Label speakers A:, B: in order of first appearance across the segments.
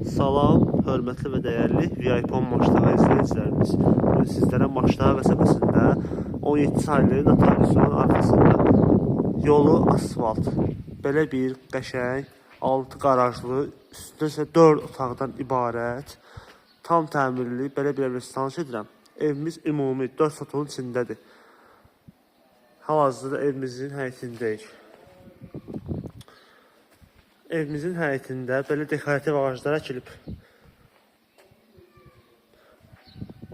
A: Salam, hörmətli və dəyərli VIP 10 Maştağa izləyicilərimiz. Bugün sizlərə Maştağa qəsəbəsində 17 saylı notariusun arxasında yolu asfalt, belə bir qəşəng 6 qarajlı, üstündə isə 4 otaqdan ibarət, tam təmirli belə bir evlə tanış edirəm. Evimiz ümumi 4 sotun içindədir. Hal-hazırda evimizin həyətindəyik. Evimizin həyətində belə dekorativ ağaclar əkilib.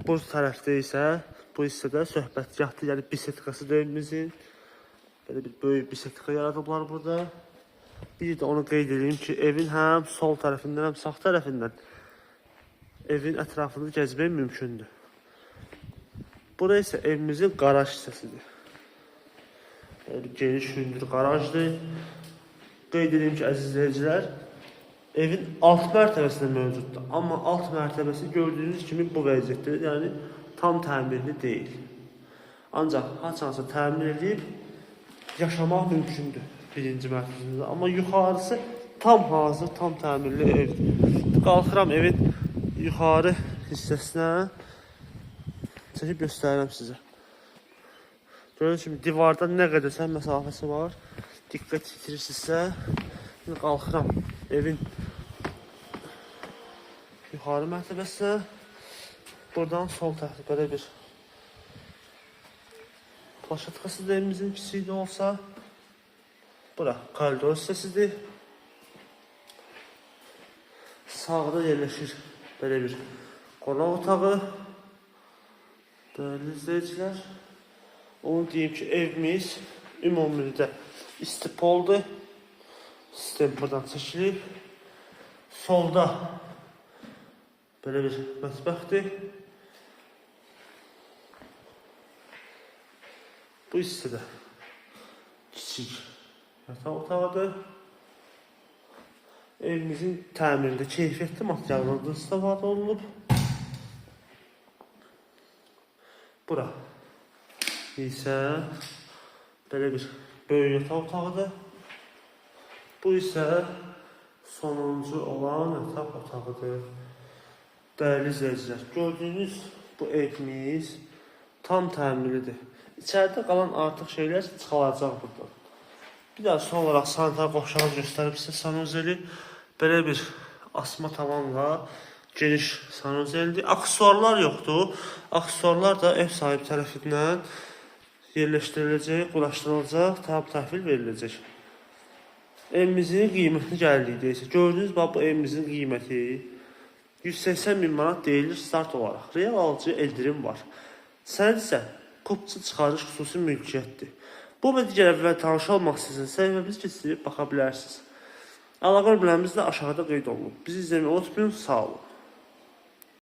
A: Bu tərəfdə isə bu hissədə söhbətgahdır, yəni bisetkasıdır evimizin. Belə bir böyük bisetka yaradıblar burada. Bir də onu qeyd edeyim ki, evin həm sol tərəfindən, həm sağ tərəfindən evin ətrafını gəzmək mümkündür. Bura isə evimizin qaraj hissəsidir. Belə bir geniş hündür qarajdır. Qeyd edeyim ki, əziz izləyicilər, evin alt mərtəbəsində mövcuddur. Amma alt mərtəbəsi gördüyünüz kimi bu vəziyyətdədir. Yəni tam təmirli deyil. Ancaq haçansa təmir edib yaşamaq mümkündür birinci mərtəbəsində. Amma yuxarısı tam hazır, tam təmirli evdir. Qalxıram evin yuxarı hissəsinə. Çəkib göstərirəm sizə. Gördüyünüz kimi divardan nə qədərsə məsafəsi var. Diqqət yitirirsinizsə, şimdi qalxıram evin yuxarı mərtəbəsinə. Buradan sol tərəfdə belə bir plaşatkasıdır evimizin, kiçik də olsa. Bura koridor hissəsidir. Sağda yerləşir belə bir qonaq otağı. Dəyərli izləyicilər, onu deyim ki, evimiz ümumilikdə istipoldur. Sistem buradan çəkilib. Solda belə bir mətbəxdir. Bu hissədə kiçik yataq otağıdır. Evimizin təmirində keyfiyyətli materiallardan istifadə olunub. Bura isə belə bir böyük yataq otağıdır. Bu isə sonuncu olan yataq otağıdır. Dəyərli izləyicilər, gördüyünüz bu evimiz tam təmirlidir. İçəridə qalan artıq şeylər çıxılacaq buradan. Bir daha son olaraq sanitar qovşağı göstərib sizə sanuzeli. Belə bir asma tavanla geniş sanuzeldir. Aksesuarlar yoxdur. Aksesuarlar da ev sahibi tərəfindən yerləşdiriləcək, quraşdırılacaq, tam təhvil veriləcək. Evimizin qiymətini gəldikdə isə gördüyünüz bax bu evimizin qiyməti 180 min manat deyilir start olaraq. Real alıcı endirim var. Sənəd isə kupçu çıxarış xüsusi mülkiyyətdir. Bu və digər evlərlə tanış olmaq istəsəniz səhifəmizi keçib baxa bilərsiniz. Əlaqə nömrəmiz də aşağıda qeyd olunub. Bizi izləməyi unutmayın. Sağ olun.